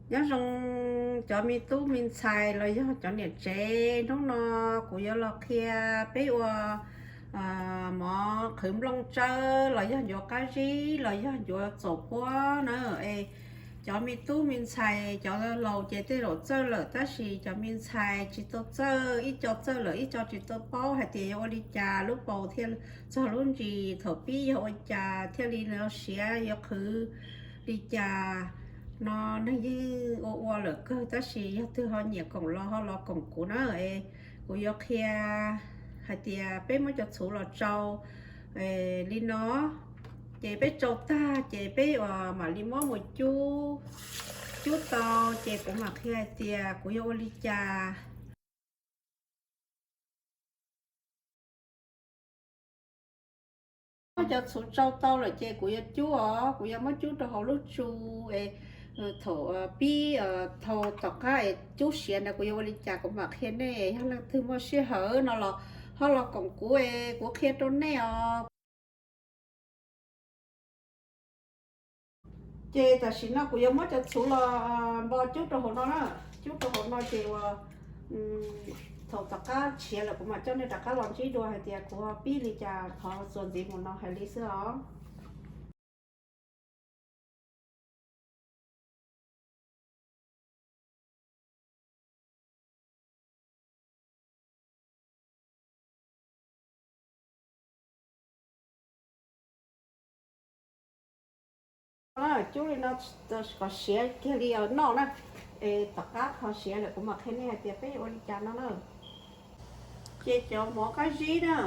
Nyob zoo cov me tub me ntxhais los yog cov niam tsev, hnub no kuv yuav los qhia peb ua mov qhwv nplooj tsawb los yog ncuav qab zib los yog ncuav txaus puab na. Es cov me tub me ntxhais, cov laus ces tej zaum txawj lawm, tab sis cov me ntxhais tsis tau txawj, ib co txawj lawm ib co tsis tau paub hais tias yuav ua li cas lub paus thiaj txog lub ntsis, thaum pib yog ua cas thiaj li siav, yuav qhwv li cas no neeg yeej ua ua lawm kawg, tab sis yog twg ho nyiam koom los ho los koom kuv na. Es kuv yuav qhia hais tias peb muab cov txhuv los tsau li no, ces peb tsau tag ces peb mam li muab mus cub, cub tau ces kuv mam qhia hais tias kuv yuav ua li cas. Muab cov txhuv tsau tau lawm ces kuv yuav cub os, kuv yuav muab cub rau hauv lub tsu es thaum pib, thaum tom qab es cub siav ntawd kuv yuav ua li cas kuv mam qhia nej. Yog leej twg muaj sij hawm no los ho los koom kuv es kuv qhia rau nej os. Ces tam sim no kuv yuav muab cov txhuv los npo cub rau hauv no na, cub rau hauv no ces ua thaum tom qab tshiav lawm kuv mam coj nej rov qab los ntsib dua hais tias kuv pib li cas, thov txuas ntxiv mus no hais li xwb os. Cub li no kom siav kiag li noj na, es tom qab kho siav lawm kuv mam qhia nej hais tias peb yuav ua li cas no na. Ces cov mov qab zib na,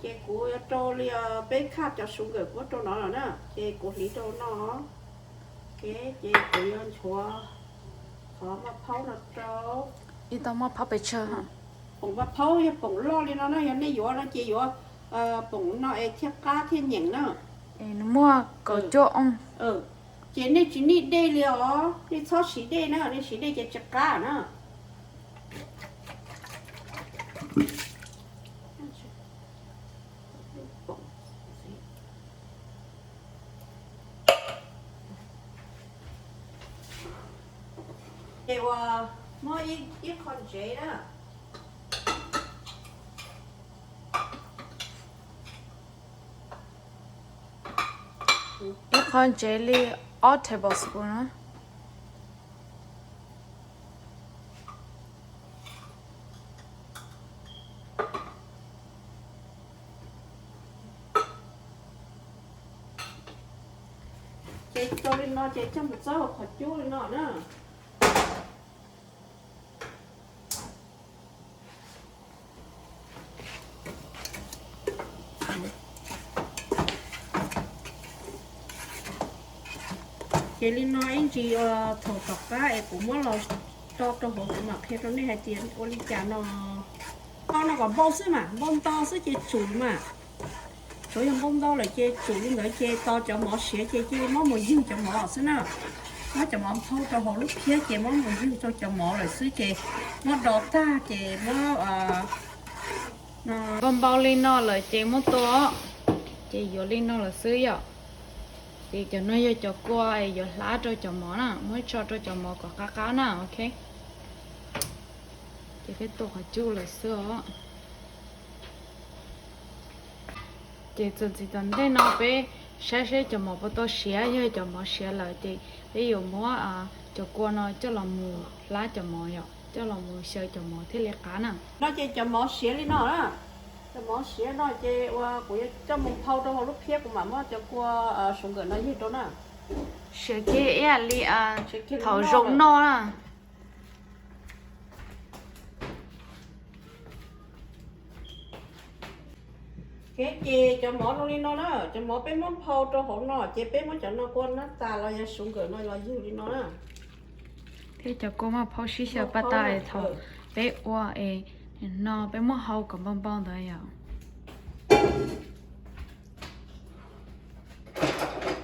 ces kuv yuav rau li peb khaj cov sugar kuv rau no lawm na, ces kuv hliv rau no. Ces kuv yuav nchuav qhov maj phaub no rau. Ib tau maj phaub pes tsawg? Poom maj phaub yog poom loj li no na, yog nej yuav no ces yuav poom no es thiaj qab thiaj nyeem na. Nws muaj kaum cuaj ooj. Ces nej tsis nij dej li os, nej txhob siv dej na, nej siv dej ces tsis qab na. Ces ua muab ib qho ntsev na. Ib qho ntsev li ob tablespoon na. Ces tau li no ces coj mus txawb hauv qhov cub li no na. Ces li no ib ntsis thaum tom qab es kuv muab los tso rau hauv kuv mam qhia rau nej hais tias ua li cas no. Tau no kom npau xwb mas, npau ntau xwb ces tsum mas. Tsuav yog npau ntau lawm ces tsum li ntawd ces tos cov mov siav ces cia li muab mus ywg cov mov xwb na. Muab cov mov nphau rau hauv lub phiab ces muab mus ywg rau cov mov lawm xwb ces muab do tag ces muab npau npau li no lawm ces muab tua, ces yuav li no lawm xwb yom. Ces cov no yog cov kua yuav hlab rau cov mov na, muab tso rau cov mov kom qab qab na, ok. Ces peb tua qhov cub lawm xwb os. Ces txuas ntxiv tom ntej no peb saib seb cov mov puas tau siav, yog cov mov siav lawm ces peb yuav muab cov kua no coj los mus hlab cov mov yom, coj los mus xyaw cov mov thiaj li qab na. No ces cov mov siav li no na, cov mov siav no ces ua kuv yuav coj mus nphau rau hauv lub phiab kuv mam muab cov kua sugar no ywg rau na. Siav kiag ib yam li thaum zoo noj na. Ces cov mov zoo li no na, cov mov peb muab nphau rau hauv no ces peb muab cov no kua nab tas los yog sugar no los ywg li no na. Thiab cov kua maj phaub sib xyaw paj tas thaum peb ua es no peb muab hau kom npau npau ntawd yom.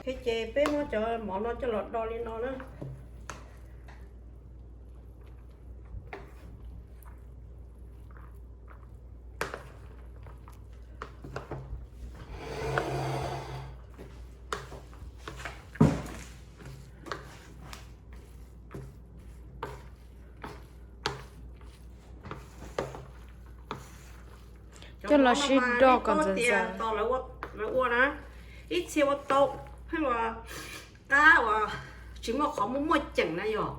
Ces peb muab cov mov no coj los do li no na. Coj los sib do kom ntxaws ntxaws. Lawv ua na, ib txhia ua tau, pheej ua qab uas tsis muaj qhov muaj muaj ceem na yom.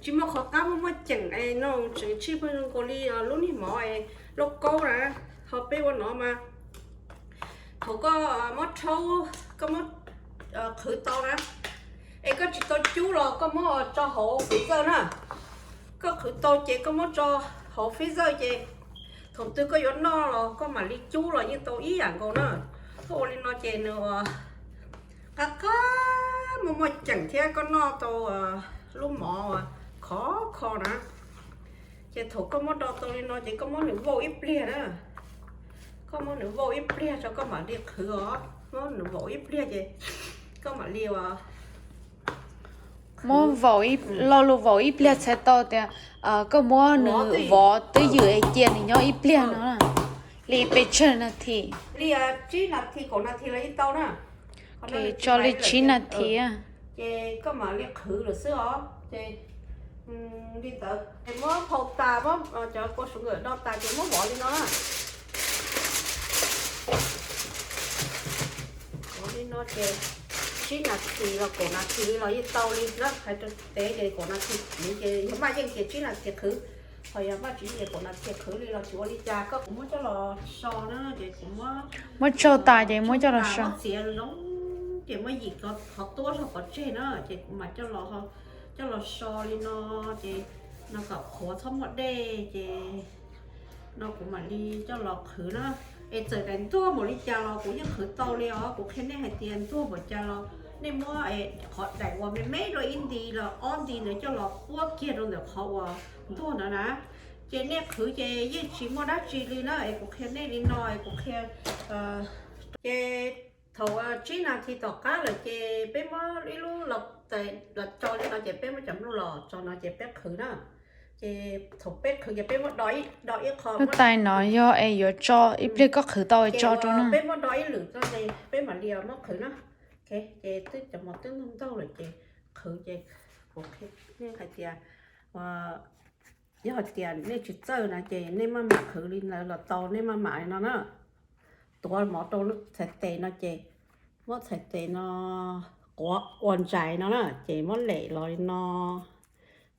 Tsis muaj qhov qab muaj muaj ceem es no tseem tsij pheej zoo nkaus li lub niag mov es lauj kaub na. Ho peb ua no mas thaum koj muab rhaub, koj muab qhwv tau na, es koj tsis tau cub los koj muab tso hauv freezer na. Koj qhwv tau ces koj muab tso hauv freezer ces thaum twg koj yuav noj los koj mam li cub los yeej tau ib yam nkaus na. Koj ua li no ces nws qab qab muaj muaj ceem thiab koj noj tau lub mov khov kho na. Ces thaum koj muab do tau li no ces koj muab nws vau ib pliag na. Koj muab nws vau ib pliag tso koj mam li qhwv os. Muab nws vau ib pliag ces koj mam li ua. Muab vau, lo lus vau ib pliag txhais tau tias koj muab nws vov twj ywm es cia nws nyob ib pliag no, li pes tsawg nas this? Li tsib nas this kaum nas this los yeej tau na. Tso li tsib nas this. Ces koj mam li qhwv lawm xwb os. Ces li ntawd es muab phau tas, muab cov kua sugar do tas ces muab vov li no na. Vov li no ces tsib nas this los kaum nas this li los yeej tau li na. Hais rau peb ces kaum nas this li ces yog maj yeej ces tsib nas this qhwv, ho yog maj tsis yeej ces kaum nas this qhwv li los tsis ua li cas. Koj kuv muab coj los so na, ces kuv muab, muab tsaug tas ces muab coj los so, txiav zoo ces muab yim qhov tuab zog pov tseg na, ces kuv mam coj los, coj los so li no, ces no kom qhuav txhob muaj dej ces no kuv mam li coj los qhwv na. Es txawm daim ntuag npaum li cas los kuv yeej qhwv tau li os. Kuv qhia nej hais tias ntuag npaum cas los nej muab qhov daim uas me me dua ib nti los ob nti ntawd coj los puab kiag rau ntawm qhov uas ntuag ntawd na, ces nej qhwv ces yeej tsis muaj dab tsi li na. Es kuv qhia nej li no es kuv qhia, ces thaum tsib nas this tom qab lawm ces peb muab ib lub los tso li no ces peb muab cov nplooj los tso no ces peb qhwv na. Ces thaum peb qhwv ces peb muab do ib qho. Lub tais no yog es yuav tso ib pliag koj qhwv tau es tso rau na. Peb muab do ib lwm tso ces peb mam li muab qhwv na. Ces twb cov mov twb ntaug ntaug lawm ces qhwv ces kuv qhia nej hais tias yog hais tias nej tsis txawj na ces nej maj mam qhwv li ntawd los tau, nej maj mam li no na. Tuav mov rau lub txhais tes no ces muab txhais tes no quav ua ntsais no na, ces muab lem los li no,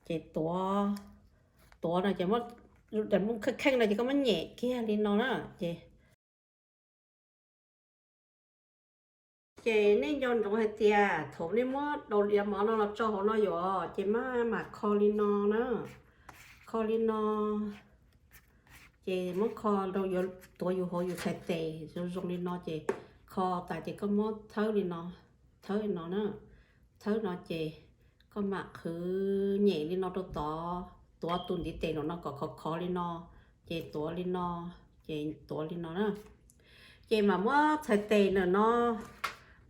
ces tuav, tuav no ces muab daim nplooj kheej kheej no ces koj muab nyem kiag li no na, ces ces nej nco ntsoov hais tias thaum nej muab daus diav mov no los tso hauv no yuav ces maj mam kho li no na, kho li no, ces muab kho rau, tuav yus hauv yus txhais tes zoo zoo li no ces kho tas ces koj muab thawb li no, thawb li no na, thawb no ces koj mam qhwv nyem li no rau tod, tuav tus ntiv tes no kom khov khov li no, ces tuav li no, ces tuav li no na. Ces mam muab txhais tes ntawm no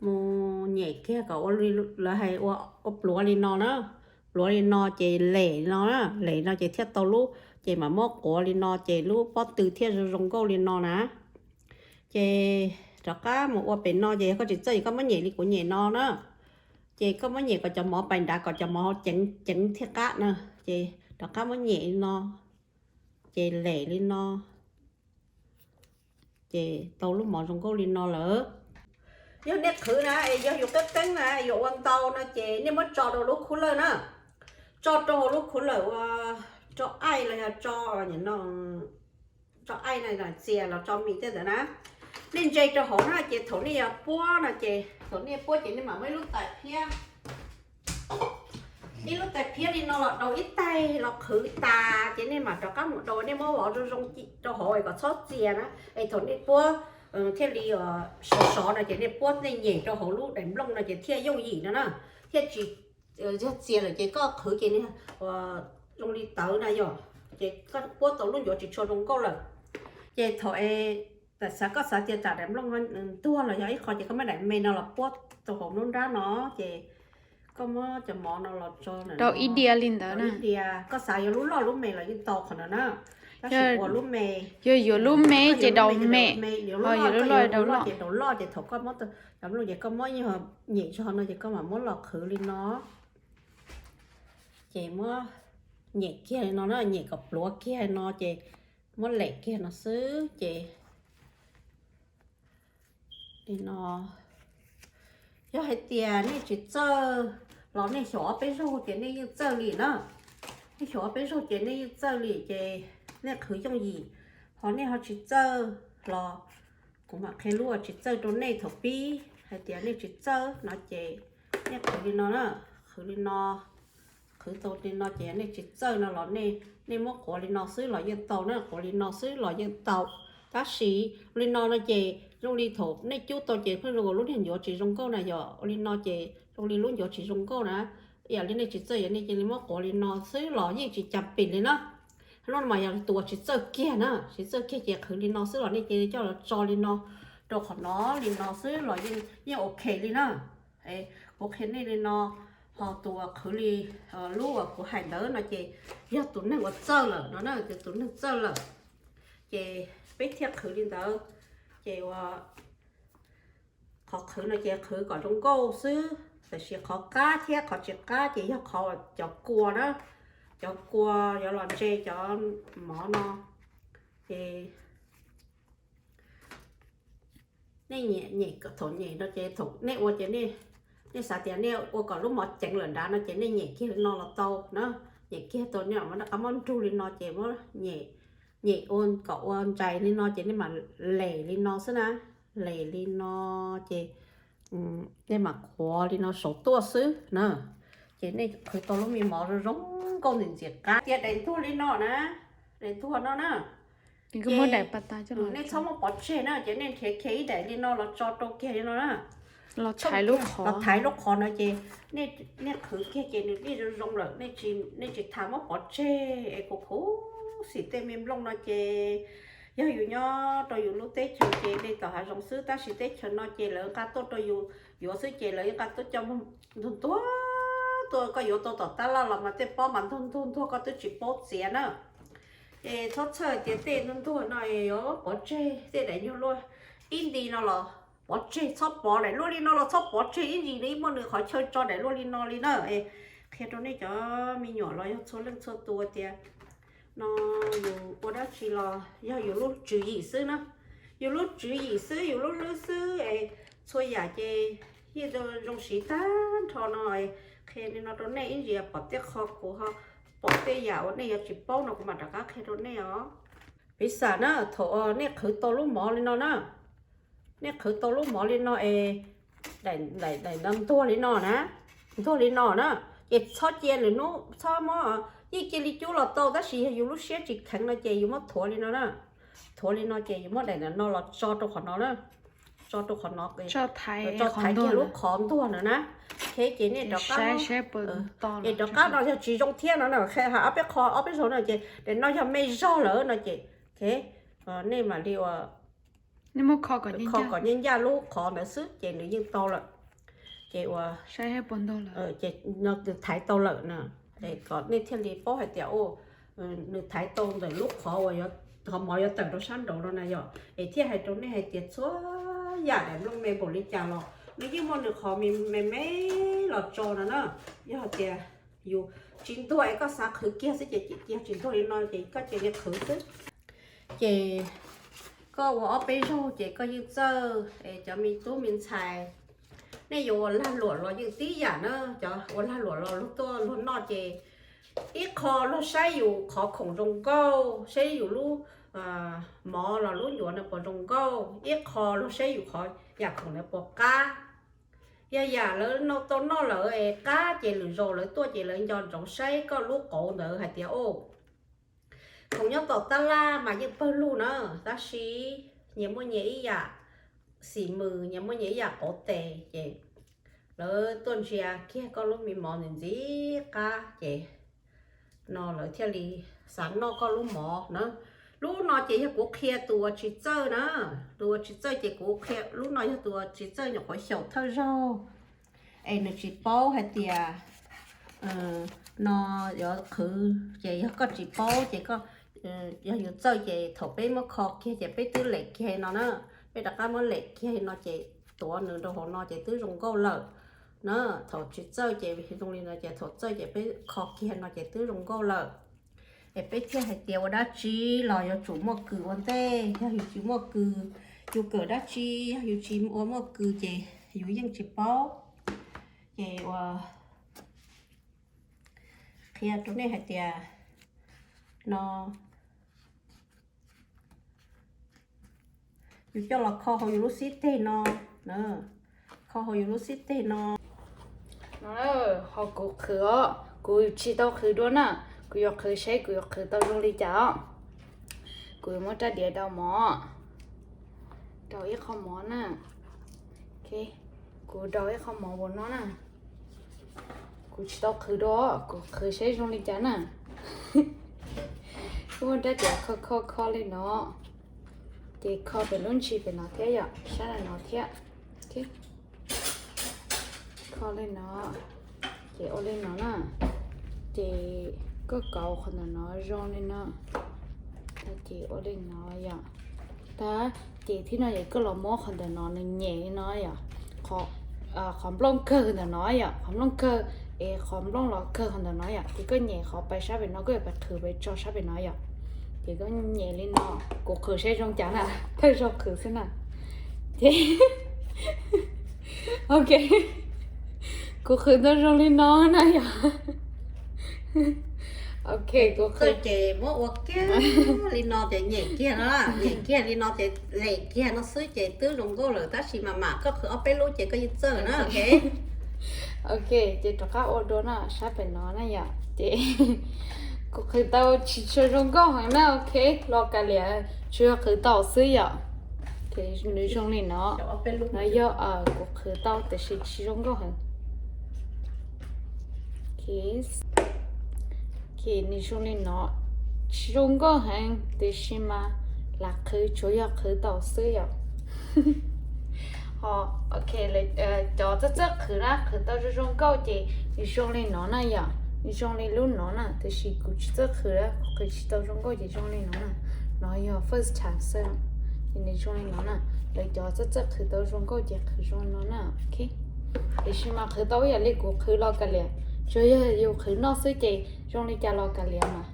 mus nyem kiag kom ua li lawv hais ua pluav li no na. Pluav li no ces lem no, lem no ces thiaj tau lub, ces mam muab quav li no ces lub pob tw thiaj zoo zoo nkauj li no na. Ces rov qab mus ua pem no ces yog koj tsis txawj ces koj muab nyem li kuv nyem no na. Ces koj muab nyem kom cov mov pais nrad kom cov mov ceev ceev thiaj qab na. Ces rov qab muab nyem li no, ces lem li no, ces tau lub mov zoo nkauj li no lawm. Yog nej qhwv na es yog yus qeeb qeeb na yuav ua ntau no ces nej muab tso rau lub khuv lawm na. Tso rau hauv lub khuv lawm ua, tso aij los yog tso, tso aij na, txias los tso mis tej ntawd na. Nej ntse rau hauv na ces thaum nej yuav puab no ces thaum nej puab ces nej mam muab ib lub tais phiab, ib lub tais phiab li no los daus ib taig los qhwv tas ces nej mam rov qab mus daus, nej muab vov zoo zoo rau hauv kom txhob txias na, es thaum nej puab thiaj li sov sov no ces nej puab nej nyem rau hauv lub daim nplooj no ces thiaj yooj yim no na, thiaj tsis yog txias lawm ces koj qhwv ces zoo li tawv na yom, ces koj puab tau lub ncuav tsis tshua zoo nkauj lawm. Ces thaum es xav, koj xav tias tsam daim nplooj ntuag los yog ib qho ces koj muab daim me no los puab rau hauv lub nrab no, ces koj muab cov mov no los tso rau ib diav li ntawd na. Koj xav yuav lub loj lub me los yeej tau qhov ntawd na. Tab sis ua lub me, yog yuav lub me ces daus me, ho yuav lub loj daus loj. Ces daus loj ces thaum koj muab cov nplooj ces koj muab nyem zog no ces koj mam muab los qhwv li no. Ces muab nyem kiag li no na, nyem kom pluav kiag no ces muab lem kiag no xwb ces Li no, yog hais tias nej tsis txawj los nej xyaum ob peb zaug ces nej yeej txawj li na. Nej xyaum ob peb zaug ces nej yeej txawj li ces nej qhwv yooj yim. Ho nej ho tsis txawj los kuv mam qhia lub uas tsis txawj rau nej thaum pib. Hais tias nej tsis txawj no ces nej qhwv li no na, qhwv li no. Qhwv tau li no ces nej tsis txawj no los nej muab quav li no xwb los yeej tau na, quav li no xwb los yeej tau. Tab sis li no no ces zoo li thaum nej cub tau ces pheej zoo lub niag ncuav tsis zoo nkauj na, yog li no ces zoo li lub ncuav tsis zoo nkauj na. Yam li nej tsis txawj yog nej cia li muab quav li no xwb los yeej tsis cas pim li na. Hnub no mas yog tus uas tsis txawj kiag na, tsis txawj kiag ces qhwv li no xwb los nej cia li coj los tso li no rau qhov no li no xwb los yeej ok li na. Kuv qhia nej li no, ho tus uas qhwv li lub uas kuv hais ntawd no ces yog tus neeg uas txawj lawm no na, tus neeg txawj lawm ces peb thiaj qhwv li ntawd. Ces ua qhov qhwv no ces qhwv kom zoo nkauj xwb, tab sis qhov qab thiab qhov tsis qab ces yog qhov cov kua na, cov kua yuav los ntse cov mov no. Ces nej nyem, thaum nyem no ces thaum nej ua ces nej xav tias nej ua kom lub mov ceev lawm nrad no ces nej nyem kiag li no los tau na. Nyem kiag tau nej mam rov qab muab nrug li no ces muab nyem, nyem ua kom ua ntsais li no ces nej mam lem li no xwb na. Lem li no ces nej mam qhuav li no saum tuaj xwb na. Ces nej qhwv tau lub me mov zoo zoo nkauj ntxim ntxim qab. Tias daim ntuag li no na, daim ntuag no na, nej txhob muab pov tseg na, ces nej nrhiav kiag ib daim li no los tso rau kiag li no na. Los thaiv lub qhov no ces nej qhwv kiag ces nws dij zoo zoo lawm, nej tsis tas muab pov tseg es kuv khuv xim tej me nplooj no ces yog yus nyob rau yus lub teb chaws ces nej tom hav zoov xwb, tab sis teb chaws no ces lawv nqa tuaj rau yus yuav xwb ces lawv nqa tuaj coj ntuag ntuag tuaj, koj yuav tau tom tab laj los mas tej pob mas ntuag ntuag ntuag koj twb tsis paub txiav na. Ces txhob txhawj tias tej ntuag ntuag no yuav pov tseg, tej daim nyuag luaj ib nti no los pov tseg, txhob pov daim luaj li no los txhob pov tseg ib ntsis li, muaj nws qhov chaw tso daim luaj li no li na. Qhia rau nej cov me nyuam los yog txhua leej txhua tus tias no yus ua dab tsi los yog yus lub tswv yim xwb na, yus lub tswv yim xwb, yus lub hlwb xwb es txhua yam ces yeej zoo siv tag nrho no. Qhia li no rau nej ib ntsis pom tej qho kuv ho pom tej yam uas nej yuav tsis paub no kuv mam rov qab qhia rau nej os. Piv xam na, thaum nej qhwv tau lub mov li no na, nej qhwv tau lub mov li no es daim no ntuag li no na, ntuag li no na, ces txhob cia lwm hnub, txhob muab, yeej cia li cub los tau tab sis yog yus lub siab tsis kheev no ces yus muab thuav li no na. Thuav li no ces yus muab daim no los tso rau qhov no na, tso rau qhov no, tso thaiv kiag lub qhov ntuag no na. Ces nej rov qab, es rov qab no yog tsis zoo thiab no na, ob peb qho ob peb zaug no ces daim no yog me zog lawm no ces nej mam li ua kho kom nyij ncaj lub qhov ntawd xwb ces nws yeej tau lawm. Ces ua, ces nws thaiv tau lawm na, kom nej thiaj li paub hais tias nws thaiv tau ntawm lub qhov uas qhov mov yuav tawm rau sab nraud no na yom. Es thiaj hais rau nej hais tias txhua yam daim nplooj me npaum li cas los nws yeej muaj nws qhov me me los tso no na. Yog hais tias yus tsis ntuag es koj xav qhwv kiag xwb ces cia tsis ntuag li no ces koj cia li qhwv xwb. Ces koj ua ob peb zaug ces koj yeej txawj es cov me tub me ntxhais, nej yuav ua lag luam los yeej tib yam na, cov ua lag luam los luag tuaj luag noj ces ib qho luag saib yus qhov khoom zoo nkauj, saib yus lub mov los lub ncuav no puas zoo nkauj, ib qho luag saib yus qhov yam khoom ntawd puas qab. Yog yam lawv tau noj lawm es qab ces lwm zaus lawv tuaj ces lawv nco ntsoov saib koj lub qauv ntawd hais tias o, khoom nyob tom tab laj mas yeej pawg lug na, tab sis nyias muaj nyias ib yam xim mws, nyias muaj nyias ib yam qauv tes ces lawv tuaj ntsia kiag koj lub me mov ntxim ntxim qab ces no lawv thiaj li xav noj koj lub mov na. Lub no ces yog kuv qhia tus uas tsis txawj na, tus uas tsis txawj ces kuv qhia lub no yog tus uas tsis txawj nyuam qhuav xyaum thawj zaug es nws tsis paub hais tias no yuav qhwv ces yog koj tsis paub ces koj, yog yus txawj ces thaum peb muab kho kiag ces peb twb lem kiag no na, peb rov qab muab lem kiag no ces tuav nws rau hauv no ces twb zoo nkauj lawm na. Thaum tsis txawj ces zoo li no ces thaum txawj ces peb kho kiag no ces twb zoo nkauj lawm. Es peb thiaj hais tias ua dab tsi los yuav tsum muaj kws ua ntej, yog yus tsis muaj kws yus kawm dab tsi, yus tsis ua muaj kws ces yus yeej tsis paub. Ces ua qhia rau nej hais tias no yus coj los kho hauv yus lub xib teg no, kho hauv yus lub xib teg no. No, ho kuv qhwv os, kuv tsis tau qhwv dua na, kuv yuav qhwv seb kuv yuav qhwv tau zoo li cas os. Kuv yuav muab rab diav daus mov, daus ib qho mov na. Kuv daus ib qho mov ua no na. Kuv tsis tau qhwv dua, kuv qhwv seb zoo li cas na. Muab rab diav kho kho kho li no, ces kho pem lub ntsis pem no thiab yom, sab no thiab. Kho li no, ces ua li no na, ces koj kauv qhov ntawm no zoo li no, ces ua li no yom. Tag ces thib no ces koj los muab qhov ntawm no nws nyem li no yom, qhov nplooj kawg ntawm no yom, qhov nplooj kawg, es qhov nplooj los kawg qhov ntawm no yom, ces koj nyem qhov pais sab pem no, koj yuav pais qhwv pais tso sab pem no yom. Ces koj nyem li no, kuv qhwv seb zoo cas na, thawj zaug qhwv xwb na. Ces, ok, kuv qhwv tau zoo li no na yom. Ok, kuv qhwv ces muab ua kiag li no ces nyem kiag no, nyem kiag li no ces lem kiag no xwb ces twb zoo nkauj lawm, tab sis mas mam koj qhwv ob peb lub ces koj yeej txawj na, ok. Ok, ces rov qab ua dua no sab pem no na yom, ces kuv qhwv tau tsis tshua zoo nkauj heev na, ok, los kav liam, tsuas yog qhwv tau xwb yom. Nws zoo li no, no yog kuv qhwv tau tiam sis tsis zoo nkauj heev. Nws zoo li no, tsis zoo nkauj heev tiam sis mas lam qhwv tsuas yog qhwv tau xwb yom. Ho, ok, cov txawj txawj qhwv na, qhwv tau zoo zoo nkauj ces nws zoo li no na yom, nws zoo li lub no na, tiam sis kuv tsis txawj qhwv, kuv qhwv tsis tau zoo nkauj ces zoo li no na. No yog first time xwb, ces nws zoo li no na. Lawv cov txawj txawj qhwv tau zoo nkauj ces qhwv zoo li no na, ok. Tiam sis mas qhwv tau ib yam li kuv qhwv los kav liam, tsuas yog yus qhwv noj xwb ces zoo li cas los kav liam mas.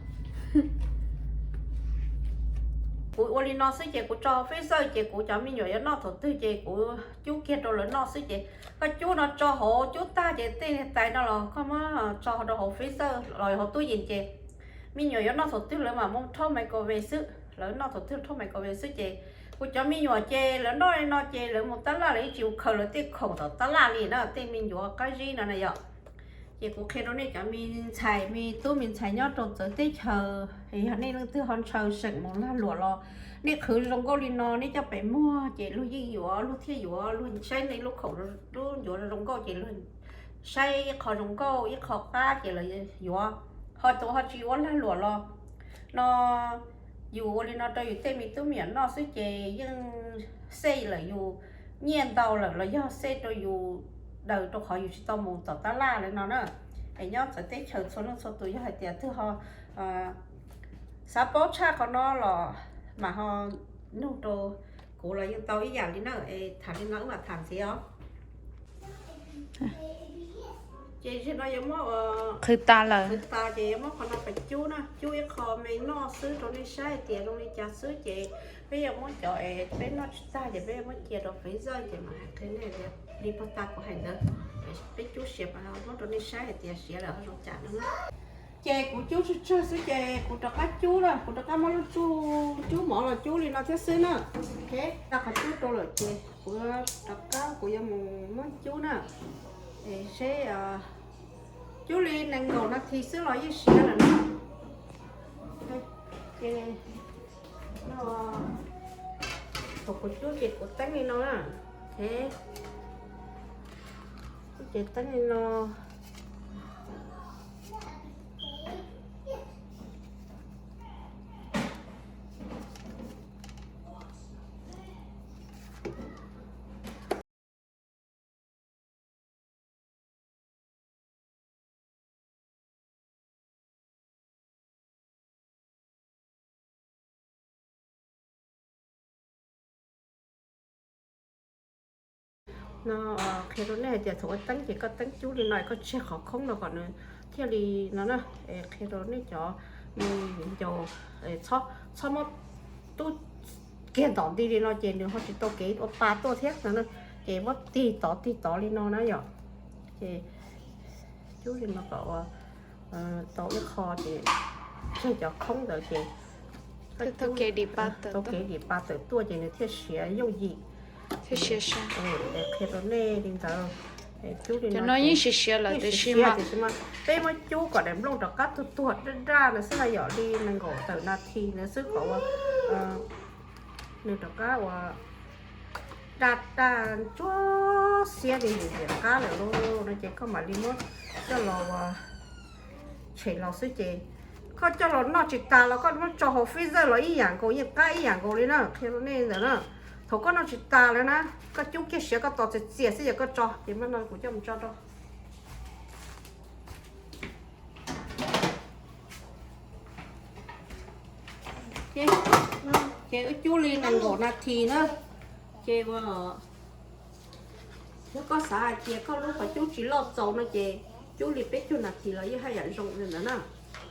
Kuv ua li no xwb ces kuv tso freezer ces kuv cov me nyuam yuav noj thaum twg ces kuv cub kiag rau lawv noj xwb ces koj cub no tso hauv cub tag ces tej niag tais no los koj muab tso rau hauv freezer los hauv tub yees ces me nyuam yuav noj thaum twg lawv mam mus rhaub microwave xwb, lawv noj thaum twg rhaub microwave xwb ces kuv cov me nyuam ces lawv noj li no ces lawv mus tab laj lawv yeej tsis mus khaws lawv tej khoom tom tab laj li na, tej me nyuam qab zib no na yom. Ces kuv qhia rau nej cov me ntxhais me tub me ntxhais nyob rau txawv teb chaws, yog nej leej twg ho ntshaw seem mus lag luam los nej qhwv zoo nkauj li no nej coj pem muag ces luag yeej yuav, luag thiaj yuav, luag saib nej lub khoom lub ncuav zoo nkauj ces luag saib ib qho zoo nkauj ib qho qab ces lawv yuav. Ho tus ho tsis ua lag luam los no yus ua li no rau yus tej me tub me nyuam noj xwb ces yeej save lawm yus nyiaj ntau lawm los yog save rau yus daws rau qhov yus tsis tau mus tom tab laj li no na. Es nyob txawv teb chaws txhua leej txhua tus yog hais tias twg ho xav paub tshaj qhov no los mas ho nug rau kuv los yeej tau ib yam li na, es tham li no wb mam tham ntxiv os. Ces zaum no yuav muab qhwv tas lawm, qhwv tas ces yuav muab qhov no pais cub na, cub ib qho me noj xwb rau nej saib hais tias zoo li cas xwb ces peb yuav muab cov es peb noj tsis tag ces peb yuav muab cia rau freezer ces mam hais qhia nej li puag ta kuv hais ntawd. Peb cub siav mas muab rau nej saib hais tias siav lawm ho zoo cas no na. Ces kuv cub tsawg tsawg xwb ces kuv rov qab cub na, kuv rov qab muab lub tsuj cub mov los cub li no thiab xwb na. Ok, tau qhov cub rau lawm ces kuv rov qab kuv yuav mus muab cub na. Es seb cub li nees nkaum nas this xwb los yeej siav lawm na. Ces thaum kuv cub ces kuv teeb li no na. Ok, ces teeb li no. No qhia rau nej hais tias thaum ua teeb ces koj teeb cub li no es koj tseg qhov khoob no kom nws thiaj li no na. Qhia rau nej cov me viv ncaus, txhob muab tub kiag ntom nti li no ces nws ho tsis tau kev ua pa tuaj thiab no. Ces muab tig tod tig tod li no na yom. Ces cub li no kom ua tau ib qho ces tseg cov khoob ntawd ces tau kev dim pa tawm tuaj ces nws thiaj siav yooj yim. Qhia rau nej li ntawd. Cub li no yeej siav siav lawm tiam sis mas peb muab cub kom daim nplooj rov qab tuag tuag daj daj no xwb na yom, li nees nkaum tawm nas this ntawd xwb kom ua nws rov qab ua daj daj ntsuab xiab li ntxim qab lawm lauj no ces koj mam li muab coj los ua tshem los xwb ces koj coj los noj tsis tas los koj muab tso hauv freezer los ib yam nkaus yeej qab ib yam nkaus li na, qhia rau nej ntawd na. Thaum koj noj tsis tas lawm na, koj cub kiag siav koj tos txias txias xwb ces koj tso ces mam no kuv coj mus tso rau. Ces wb cub li nees nkaum nas this na, ces ua yog koj xav hais tias koj lub qhov cub tsis loj txaus no ces cub li peb caug nas this los yeej haj yam zoo li ntawd na.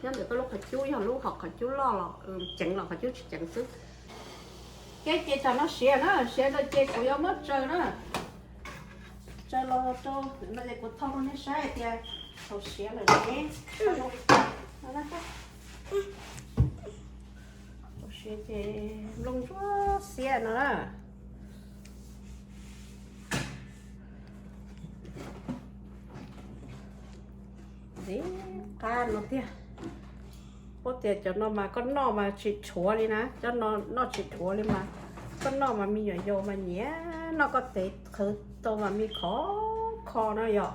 Nyob ntawm koj lub qhov cub, yog lub hom qhov cub loj los ceev, los qhov cub tsis ceev xwb. Ces ces tsam no siav na, siav no ces kuv yuav muab tsaws na. Tsaws los rau no ces kuv thaij rau nej saib hais tias thaum siav lawm ne, thaum siav ces nplooj ntsuab xiab no na. Ntxim qab no tiag. Puab tias cov no mas koj noj mas tsis dhuav li na, cov no noj tsis dhuav li mas koj noj mas me nyuam yaus mas nyiam noj, koj tev qhwv tau mas me khov kho no yom.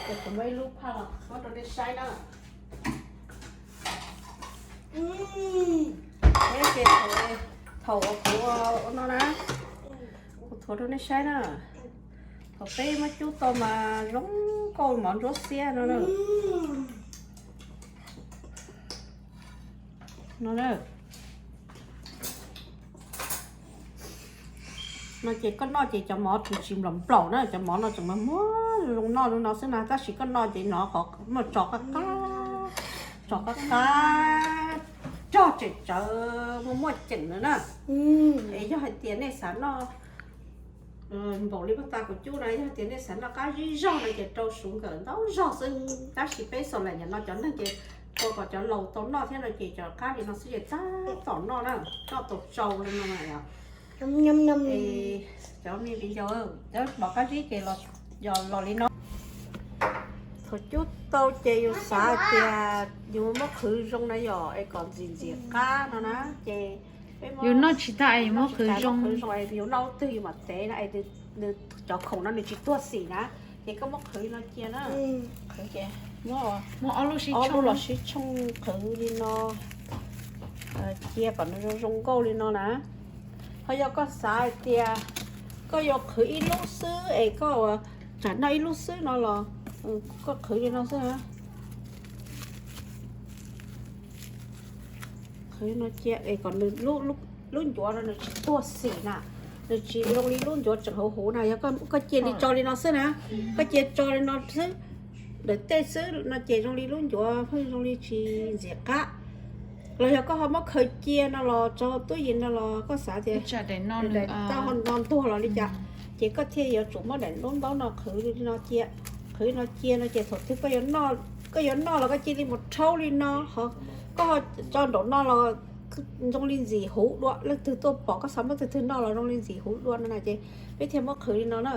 Ces kuv muab ib lub phaj los muab rau nej saib na. Ces thaum uas kuv ua no na, kuv thuav rau nej saib na. Thaum peb muab cub tau mas zoo nkauj mov ntsuab xiab no na. No na. No ces koj noj ces cov mov tsis nplaum nplaum na, cov mov no tseem muag muag zoo noj zoo no xwb na, tab sis koj noj ces nov qhov muaj tso qab qab, tso qab qab, rog tseem tsawv muaj muaj ceem na na. Es yog hais tias nej xav noj npaum li koj tas kuv cub na, yog tias nej xav noj qab zib zog no ces rau suv nkawm ntau zog xwb, tab sis peb xav lawm nyam no cov neeg ces ua kom cov laus tau noj thiab no ces cov qab li no xwb ces tab tom noj na, noj tau tsau li no. Cov me viv ncaus, cov mov qab zib ces yog los li no. Thaum cub tau ces yus xav tias yus muab qhwv zoo na yom, es kom ntxim ntxim qab no na, ces yus noj tsis tag es yus muab qhwv zoo, yus noj twg yus mam tev na, es nws cov khoom no nws tsis tuag xim na, ces koj muab qhwv no cia na. Qhwv ces muab ob lub sib tshooj, los sib tshooj qhwv li no, cia kom nws zoo zoo nkauj li no na. Ho yog koj xav hais tias koj yuav qhwv ib lub xwb es koj tsam noj ib lub xwb no los koj qhwv li no xwb na. Qhwv no cia es kom nws lub ncuav no nws tsis tuag xim na, nws tsis zoo li lub ncuav tseem hauv huv na. Yog koj cia li tso li no xwb na, koj cia tso li no xwb, ntawm tej xwb no ces zoo li lub ncuav pheej zoo li tsis ntxim qab. Los yog koj ho muab khaws cia no los tso tub yim no los koj xav tias daim tau ho nto ntuag los li cas, ces koj thiaj yuav tsum muab daim lub ntaub no qhwv li no cia. Qhwv no cia no ces thaum twg koj yuav noj los koj cia li mus rhaub li no, ho koj ho tso nraum no los zoo li ntxim huv dua, leej twg tuaj pom koj xav muab twg twg noj los zoo li ntxim huv dua no na, ces peb thiaj muab qhwv li no na.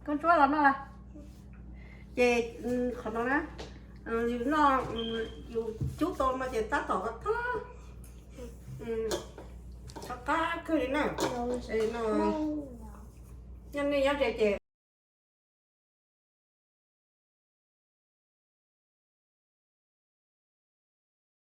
Koj ntsuab los noj las. Ces qhov no na, yus noj, yus cub tau no ces tab tom qab, qab kawg li na. Nyob nej nyob ze ces